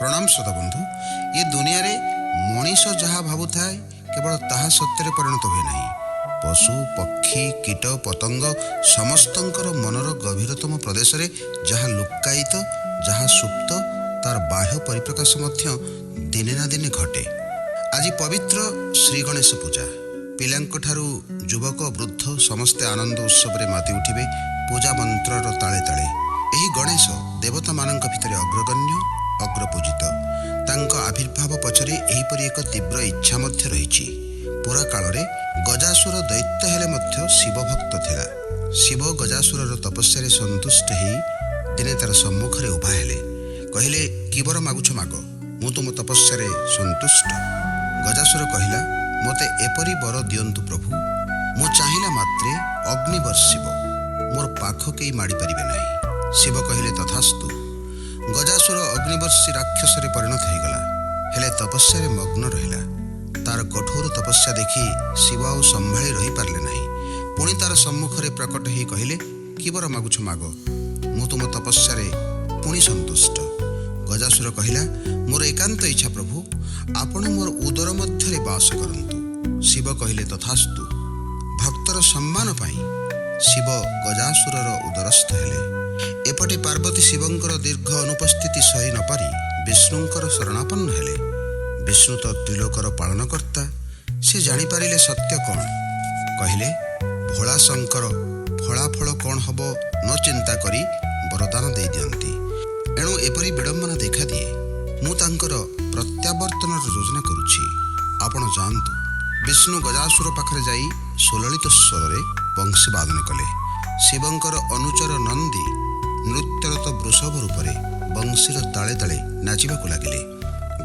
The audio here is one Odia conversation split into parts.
ପ୍ରଣାମ ଶ୍ରୋତାବନ୍ଧୁ। ଏ ଦୁନିଆରେ ମଣିଷ ଯାହା ଭାବୁଥାଏ, କେବଳ ତାହା ସତ୍ୟରେ ପରିଣତ ହୁଏ ନାହିଁ। ପଶୁ, ପକ୍ଷୀ, କୀଟ ପତଙ୍ଗ ସମସ୍ତଙ୍କର ମନର ଗଭୀରତମ ପ୍ରଦେଶରେ ଯାହା ଲୁକ୍କାୟିତ, ଯାହା ସୁପ୍ତ, ତାର ବାହ୍ୟ ପରିପ୍ରକାଶ ମଧ୍ୟ ଦିନେ ନା ଦିନେ ଘଟେ। ଆଜି ପବିତ୍ର ଶ୍ରୀ ଗଣେଶ ପୂଜା। ପିଲାଙ୍କଠାରୁ ଯୁବକ, ବୃଦ୍ଧ ସମସ୍ତେ ଆନନ୍ଦ ଉତ୍ସବରେ ମାତି ଉଠିବେ ପୂଜା ମନ୍ତ୍ରର ତାଳେ ତାଳେ। ଏହି ଗଣେଶ ଦେବତାମାନଙ୍କ ଭିତରେ ଅଗ୍ରଗଣ୍ୟ, ଅଗ୍ରପୂଜିତ। ତାଙ୍କ ଆବିର୍ଭାବ ପଛରେ ଏହିପରି ଏକ ତୀବ୍ର ଇଚ୍ଛା ମଧ୍ୟ ରହିଛି। ପୁରା କାଳରେ ଗଜାସୁର ଦୈତ୍ୟ ହେଲେ ମଧ୍ୟ ଶିବ ଭକ୍ତ ଥିଲା। ଶିବ ଗଜାସୁରର ତପସ୍ୟାରେ ସନ୍ତୁଷ୍ଟ ହେଇ ଦିନେ ତାର ସମ୍ମୁଖରେ ଉଭା ହେଲେ। କହିଲେ, "କି ବର ମାଗୁଛ ମାଗ, ମୁଁ ତୁମ ତପସ୍ୟାରେ ସନ୍ତୁଷ୍ଟ।" ଗଜାସୁର କହିଲା, "ମୋତେ ଏପରି ବର ଦିଅନ୍ତୁ ପ୍ରଭୁ, ମୁଁ ଚାହିଁଲା ମାତ୍ରେ ଅଗ୍ନି ବର୍ଷିବ, ମୋର ପାଖ କେହି ମାଡ଼ିପାରିବେ ନାହିଁ।" ଶିବ କହିଲେ, "ତଥାସ୍ତୁ।" ଗଜାସୁର ଅଗ୍ନିବର୍ଷୀ ରାକ୍ଷସରେ ପରିଣତ ହୋଇଗଲା, ହେଲେ ତପସ୍ୟାରେ ମଗ୍ନ ରହିଲା। ତାର କଠୋର ତପସ୍ୟା ଦେଖି ଶିବ ଆଉ ସମ୍ଭାଳି ରହିପାରିଲେ ନାହିଁ। ପୁଣି ତାର ସମ୍ମୁଖରେ ପ୍ରକଟ ହେଇ କହିଲେ, "କି ବର ମାଗୁଛ ମାଗ, ମୁଁ ତୁମ ତପସ୍ୟାରେ ପୁଣି ସନ୍ତୁଷ୍ଟ।" ଗଜାସୁର କହିଲା, "ମୋର ଏକାନ୍ତ ଇଚ୍ଛା ପ୍ରଭୁ, ଆପଣ ମୋର ଉଦର ମଧ୍ୟରେ ବାସ କରନ୍ତୁ।" ଶିବ କହିଲେ, "ତଥାସ୍ତୁ।" ଭକ୍ତର ସମ୍ମାନ ପାଇଁ ଶିବ ଗଜାସୁରର ଉଦରସ୍ଥ ହେଲେ। ଏପଟେ ପାର୍ବତୀ ଶିବଙ୍କର ଦୀର୍ଘ ଅନୁପସ୍ଥିତି ସହି ନପାରି ବିଷ୍ଣୁଙ୍କର ଶରଣାପନ୍ନ ହେଲେ। ବିଷ୍ଣୁ ତ ତ୍ରିଲୋକର ପାଳନକର୍ତ୍ତା। ସେ ଜାଣିପାରିଲେ ସତ୍ୟ କ'ଣ। କହିଲେ, ଭୋଳା ଶଙ୍କର ଫଳାଫଳ କ'ଣ ହବ ନ ଚିନ୍ତା କରି ବରଦାନ ଦେଇଦିଅନ୍ତି। ଏଣୁ ଏପରି ବିଡ଼ମ୍ବନା ଦେଖାଦିଏ। ମୁଁ ତାଙ୍କର ପ୍ରତ୍ୟାବର୍ତ୍ତନର ଯୋଜନା କରୁଛି, ଆପଣ ଯାଆନ୍ତୁ। ବିଷ୍ଣୁ ଗଜାସୁର ପାଖରେ ଯାଇ ସୁଲଳିତ ସ୍ୱରରେ ବଂଶୀବାଦନ କଲେ। ଶିବଙ୍କର ଅନୁଚର ନନ୍ଦୀ ନୃତ୍ୟରତ ବୃଷଭ ରୂପରେ ବଂଶୀର ତାଳେ ତାଳେ ନାଚିବାକୁ ଲାଗିଲେ।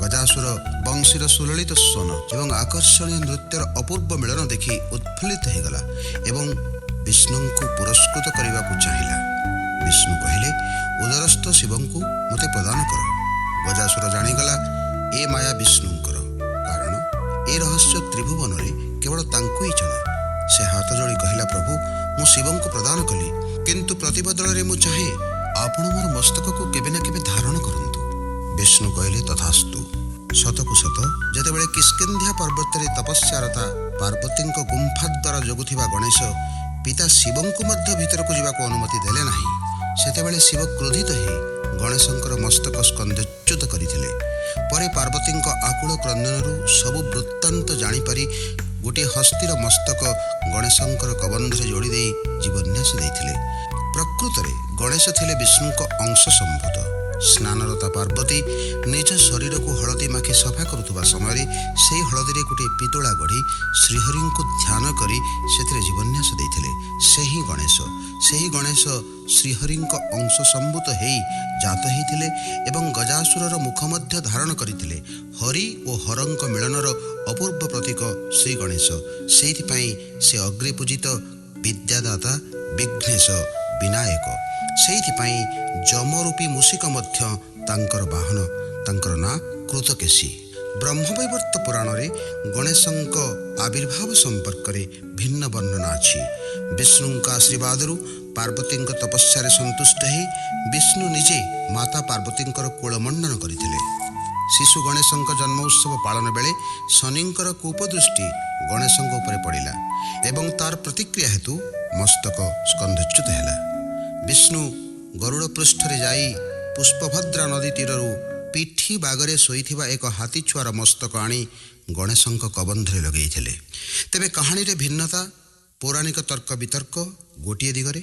ଗଜାସୁର ବଂଶୀର ସୁଲଳିତ ସ୍ୱନ ଏବଂ ଆକର୍ଷଣୀୟ ନୃତ୍ୟର ଅପୂର୍ବ ମିଳନ ଦେଖି ଉତ୍ଫୁଲ୍ଲିତ ହୋଇଗଲା ଏବଂ ବିଷ୍ଣୁଙ୍କୁ ପୁରସ୍କୃତ କରିବାକୁ ଚାହିଁଲା। ବିଷ୍ଣୁ କହିଲେ, "ଉଦରସ୍ଥ ଶିବଙ୍କୁ ମୋତେ ପ୍ରଦାନ କର।" ଗଜାସୁର ଜାଣିଗଲା ଏ ମାୟା ବିଷ୍ଣୁଙ୍କର, କାରଣ ଏ ରହସ୍ୟ ତ୍ରିଭୁବନରେ କେବଳ ତାଙ୍କୁ ହିଁ ଜଣା। ସେ ହାତ ଯୋଡ଼ି କହିଲା, "ପ୍ରଭୁ, ମୁଁ ଶିବଙ୍କୁ ପ୍ରଦାନ କଲି, କିନ୍ତୁ ପ୍ରତିବଦଳରେ ମୁଁ ଚାହେଁ ଆପଣ ମୋର ମସ୍ତକକୁ କେବେ ନା କେବେ ଧାରଣ କରନ୍ତୁ।" ବିଷ୍ଣୁ କହିଲେ, "ତଥାସ୍ତୁ।" ସତକୁ ସତ, ଯେତେବେଳେ କିଷ୍କିନ୍ଧ୍ୟା ପର୍ବତରେ ତପସ୍ୟାରତା ପାର୍ବତୀଙ୍କ ଗୁମ୍ଫା ଦ୍ୱାର ଜଗୁଥିବା ଗଣେଶ ପିତା ଶିବଙ୍କୁ ମଧ୍ୟ ଭିତରକୁ ଯିବାକୁ ଅନୁମତି ଦେଲେ ନାହିଁ, ସେତେବେଳେ ଶିବ କ୍ରୋଧିତ ହେଇ ଗଣେଶଙ୍କର ମସ୍ତକ ସ୍କନ୍ଧଚ୍ୟୁତ କରିଥିଲେ। ପରେ ପାର୍ବତୀଙ୍କ ଆକୁଳ କ୍ରନ୍ଦନରୁ ସବୁ ବୃତ୍ତାନ୍ତ ଜାଣିପାରି ଗୋଟିଏ ହସ୍ତୀର ମସ୍ତକ ଗଣେଶଙ୍କର କବନ୍ଧରେ ଯୋଡ଼ି ଦେଇ ଜୀବନ୍ୟାସ ଦେଇଥିଲେ। ପ୍ରକୃତରେ ଗଣେଶ ଥିଲେ ବିଷ୍ଣୁଙ୍କ ଅଂଶ ସମ୍ଭୂତ। ସ୍ନାନରତା ପାର୍ବତୀ ନିଜ ଶରୀରକୁ ହଳଦୀ ମାଖି ସଫା କରୁଥିବା ସମୟରେ ସେହି ହଳଦୀରେ ଗୋଟିଏ ପିତୁଳା ଗଢ଼ି ଶ୍ରୀହରିଙ୍କୁ ଧ୍ୟାନ କରି ସେଥିରେ ଜୀବନ୍ୟାସ ଦେଇଥିଲେ। ସେହି ଗଣେଶ, ସେହି ଗଣେଶ ଶ୍ରୀହରିଙ୍କ ଅଂଶ ସମ୍ଭୂତ ହେଇ ଜାତ ହେଇଥିଲେ ଏବଂ ଗଜାସୁରର ମୁଖ ମଧ୍ୟ ଧାରଣ କରିଥିଲେ। ହରି ଓ ହରଙ୍କ ମିଳନର ଅପୂର୍ବ ପ୍ରତୀକ ଶ୍ରୀ ଗଣେଶ। ସେଇଥିପାଇଁ ସେ ଅଗ୍ରେ ପୂଜିତ ବିଦ୍ୟାଦାତା, ବିଘ୍ନେଶ, ବିନାୟକ। ସେଇଥିପାଇଁ ଯମରୂପୀ ମୂଷିକ ମଧ୍ୟ ତାଙ୍କର ବାହନ, ତାଙ୍କର ନାଁ କୃତକେଶୀ। ବ୍ରହ୍ମବୈବର୍ତ୍ତ ପୁରାଣରେ ଗଣେଶଙ୍କ ଆବିର୍ଭାବ ସମ୍ପର୍କରେ ଭିନ୍ନ ବର୍ଣ୍ଣନା ଅଛି। ବିଷ୍ଣୁଙ୍କ ଆଶୀର୍ବାଦରୁ ପାର୍ବତୀଙ୍କ ତପସ୍ୟାରେ ସନ୍ତୁଷ୍ଟ ହେଇ ବିଷ୍ଣୁ ନିଜେ ମାତା ପାର୍ବତୀଙ୍କର କୋଳମଣ୍ଡନ କରିଥିଲେ। ଶିଶୁ ଗଣେଶଙ୍କ ଜନ୍ମ ଉତ୍ସବ ପାଳନ ବେଳେ ଶନିଙ୍କର କୋପଦୃଷ୍ଟି ଗଣେଶଙ୍କ ଉପରେ ପଡ଼ିଲା ଏବଂ ତାର ପ୍ରତିକ୍ରିୟା ହେତୁ ମସ୍ତକ ସ୍କନ୍ଧଚ୍ୟୁତ ହେଲା। ବିଷ୍ଣୁ ଗରୁଡ଼ ପୃଷ୍ଠରେ ଯାଇ ପୁଷ୍ପଭଦ୍ରା ନଦୀ ତୀରରୁ ପିଠି ବାଗରେ ଶୋଇଥିବା ଏକ ହାତୀ ଛୁଆର ମସ୍ତକ ଆଣି ଗଣେଶଙ୍କ କବନ୍ଧରେ ଲଗେଇଥିଲେ। ତେବେ କାହାଣୀରେ ଭିନ୍ନତା, ପୌରାଣିକ ତର୍କ ବିତର୍କ ଗୋଟିଏ ଦିଗରେ,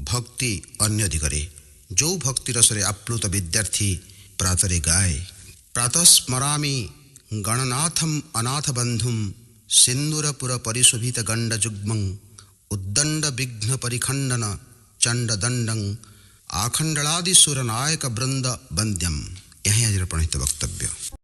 ଭକ୍ତି ଅନ୍ୟ ଦିଗରେ। ଯେଉଁ ଭକ୍ତି ରସରେ ଆପ୍ଲୁତ ବିଦ୍ୟାର୍ଥୀ ପ୍ରାତରେ ଗାଏ, ପ୍ରାତଃ ସ୍ମରାମି ଗଣନାଥମ୍ ଅନାଥ ବନ୍ଧୁମ୍ ସିନ୍ଦୁରପୁର ପରିଶୋଭିତ ଗଣ୍ଡଯୁଗ୍ମଂ ଉଦ୍ଦଣ୍ଡ ବିଘ୍ନ ପରିଖଣ୍ଡନ ଚଣ୍ଡଦଣ୍ଡଂ ଆଖଣ୍ଡଳାଦିସୁର ନାୟକ ବୃନ୍ଦ ବନ୍ଦ୍ୟମ୍। ଏହା ହିଁ ଆଜିର ପ୍ରଣୀତ ବକ୍ତବ୍ୟ।